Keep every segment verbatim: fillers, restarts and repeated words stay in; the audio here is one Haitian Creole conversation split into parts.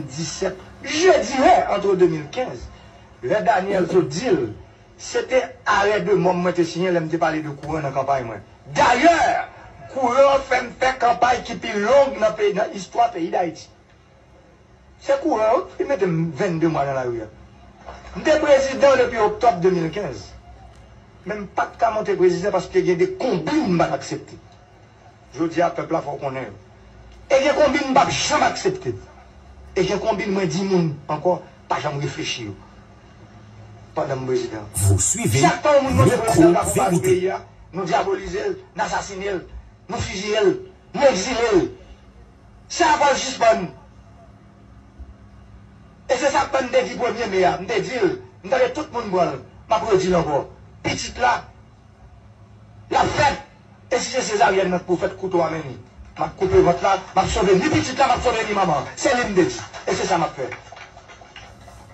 disèt, je dirais entre deux mille quinze, lè Daniel sot di l, se te arè de mò m mwen te siyen lè m te pale de kouran nan kanpay mwen. Dayè, kouran fè m fè kanpay ki pi long nan peyi, nan istwa peyi Dayiti. Se kouran yo ki mete m vennde mwa nan lari a. M te prezidan depi oktòb de mil kenz. Men m pa t ka monte prezidan paske gen de konbin m pa t aksepte. Jodi a, pèp la fò w konnen yo. E gen konbin m p ap janm aksepte. E gen konbin mwen di moun ankò, pa janm reflechi yo. Pandan m prezidan. Vous suivez Chak tan yon moun monte prezidan, n ap okoupa peyi a, nou dyabolize l, n asasine l, nou fiziye l, nou egzile l. Sa fò l sispann. E se sa k fè m te di premye me a, m te di l, m tande tout moun pran l, m ap redi l ankò. Pitit la, l ap fèt. E si se sezaryèn nan k pou fèt, kouto a men li. M ap koupe vant la, m ap sove ni pitit la, m ap sove ni manman an. Se li m te di. E se sa m ap fè.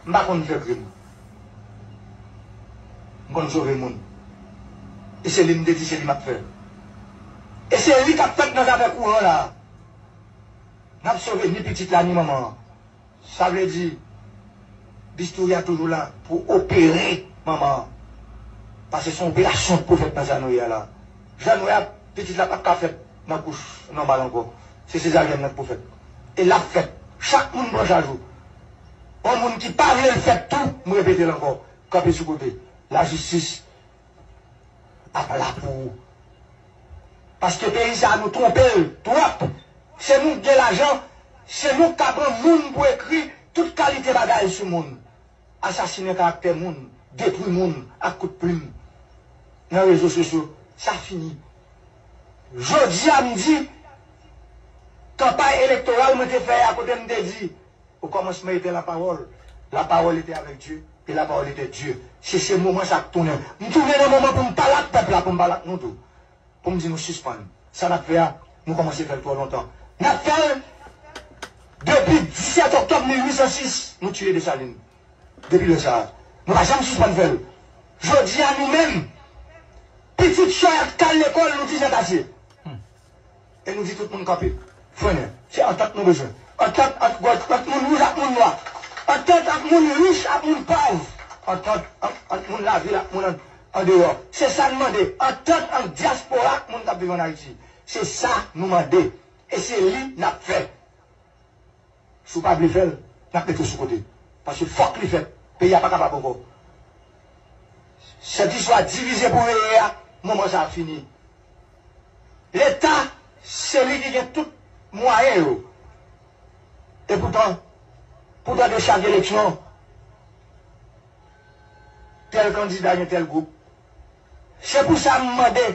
M pa konn fè krim. M konn sove moun. E se li m te di, se li m ap fè. E se li k ap fèt nan zafè kouran la. N ap sove ni pitit la, ni manman an. Sa vle di, bistouri a toujou la pou opere manman an. Paske se yon operasyon k pou fèt nan jan nou ye a la. Jan nou ye a, pitit la p ap ka fèt nan kouch nòmal ankò. Se sezaryèn nan k pou fèt. E l ap fèt. Chak moun pran chaj ou. Yon moun ki pa vle l fèt tou, m repete l ankò, kanpe sou kote. Lajistis ap la pou ou. Paske peyi sa a, nou twonpe l twòp. Se nou k gen lajan, se nou k ka pran moun pou ekri tout kalite bagay sou moun. Asasinen karaktè moun, detwi moun ak kout plim nan rezo sosyo, sa fini. Jodi a, m di, kanpay elektoral mwen te fè a, kote m te di, Au commencement était la parole. La parole était avec Dieu. Et la parole était Dieu. Se, se moman sa k tounen. M tounen nan moman pou m pale ak pèp la, pou m pale ak nou tou. Pou m di nou sispann. Sa n ap fè a, nou kòmanse fè l twò lontan. N ap fè l depi disèt oktòb mil uit san sis, nou tiye Desalin. Depi lè sa a, nou pa janm sispann fè l. Jodi a, nou menm, pitit Choyat k al lekòl, nou di zèt ase. E nou di tout moun kanpe. Frennen. Se antant nou bezwen. Antant ant gwòt, ant moun wouj ak moun nwa. Antant ant moun rich ak moun pòv. Antant ant, ant moun lavil ak moun an, andeyò. Se sa n mande. Antant ant dyaspora ak moun k ap viv ann Ayiti. Se sa nou mande. E se li n ap fè. Si w pa vle fè l, n ap mete w sou kote. Paske fòk li fèt. Peyi a pa kapab ankò. Sèt istwa divize pou reye a, moman sa a fini. Leta, se li ki gen tout mwayen yo. E poutan, poutan de chak eleksyon, tèl kandida gen tèl gwoup. Se pou sa m mande